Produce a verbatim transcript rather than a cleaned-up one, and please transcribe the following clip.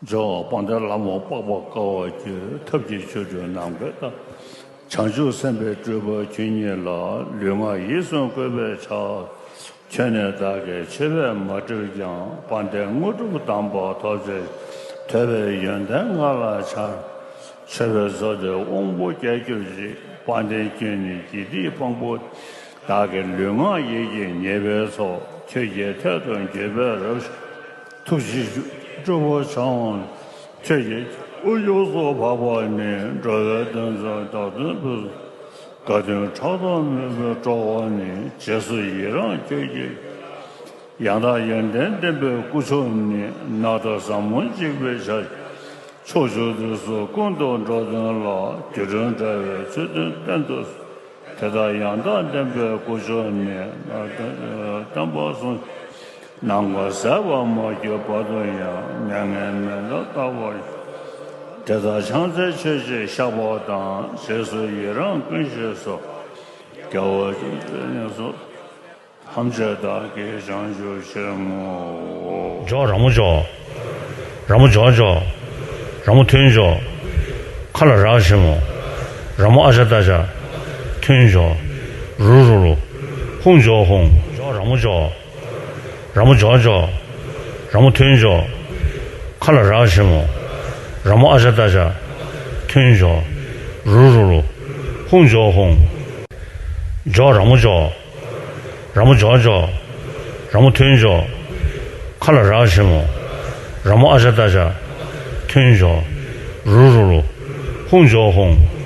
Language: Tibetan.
འཇོག་དཔལ་ལྡན་ལྷ་མོ་པགས་པ་དཀར་བ་གྱུར། ཐབས་ཀྱི་ཆོ་འཕྲུལ་ནམ་མཁའི་མཐའ། བྱང་ཆུབ་སེམས་དཔའི་སྤྲུལ་པ་ཁྱོད་ཉིད་ལ། ལུས་ངག་ཡིད་གསུམ་བཀོད་པའི་ཕྱག། ཁྱོད་ནི་བདག་གི་ཆོས་པས་མ་བསྒྲིབས་ཀྱང་། དཔལ་ལྡན་དངོས་གྲུབ་དམ་པ་ཐོབ་ཕྱིར། ཐོས་པའི་ཡོན་ཏན་ལྔ་ལ་ཕྱག། མཆོད་པའི་མཛོད་འདི་དབང་པོ་རྒྱས་གྱུར་ཅིག། དཔལ་ལྡན་ཁྱོད་ནི་དགེ་སྡིག་ཕུང་པོ། བདག་གི་ལུས་ངག་ཡིད་ཀྱི་ཉེས་པའི་ཚོགས། ཁྱོད་ཀྱི་ཐད་དུ་འགྱོད་པས་རབ། ཐུགས་རྗེའི་སྤྲུལ་པ་འཆང་བ། ཁྱོད་ཀྱི་དབུ་ཡུགས་སུ་འཕགས་པ་ནི། འགྲོ་བའི་དོན་མཛད་བདག་དོན་ཕུལ། དགའ་སྟོན་ཕྲག་དོག་མེད་པའི་སྤྲུལ་པ་ནི། རྗེས་སུ་ཡི་རང་ཁྱོད་ཀྱི། ཡང་དག་ཡོན་ཏན་ལྡན་པའི་སྐུ་མཆོག་ནི། ནགས་དང་ཟབ་མོ་འཇིགས་པའི་ཞལ། ཕྱོགས་བཅུ་དུས་གསུམ་ཀུན་ཏུ་འགྲོ་དོན་ལ། སྒྱུ་འཕྲུལ་དྲ་བའི་ཚུལ་དུ་བསྟན་དུ། དེ་དག་ཡང་དག་ལྡན་པའི་སྐུ་མཆོག་ནི། བསྟན་པ་སྲུང་། ནམ་མཁའ་ཟད་པར་མ་གྱུར་བར་དུ་ཡང་། མྱ་ངན་མི་འདའ་རྟག་པར། དེ་དག་ཕྱག་འཚལ་མཆོད་ཅིང་བཤགས་པ་དང་། རྗེས་སུ་ཡི་རང་ཀུན་ཞིག་གསོལ། རྒྱལ་བ་ཇི་སྲིད་ཡོངས་སུ། ཐམས་ཅད་བདག་གིས་བྱང་ཆུབ་ཕྱིར་བསྔོའོ། འཇོག་ར་མོ་འཇོག་ར་མོ་འཇོག་འཇོག་ར་མོ་ཐོན་འཇོག་ཁ་ལ་རག་ཆེན་མོ། ར་མོ་ཨ་ཅག་ཏ་ཅག་ཐོན་འཇོག་རུ་རུ་རུ། ཧུང་འཇོག་ཧུང་། འཇོག་ར་མོ་འཇོག་ར་མོ་འཇོག་འཇོག་ར་མོ་ཐོན་འཇོག་ཁ་ལ་རག་ཆེན་མོ། ར་མོ་ཨ་ཅག་ཏ་ཅག་ཐོན་འཇོག་རུ་རུ་རུ། ཧུང་འཇོག་ཧུང་། འཇོག་ར་མོ་འཇོག་ར་མོ་འཇོག་འཇོག་ར་མོ་ཐོན་འཇོག་ཁ་ལ་རག་ཆེན་མོ། ར་མོ་ཨ་ཅག་ཏ་ཅག་ཐོན་འཇོག་རུ་རུ་རུ། ཧུང་འཇོག་ཧུང་།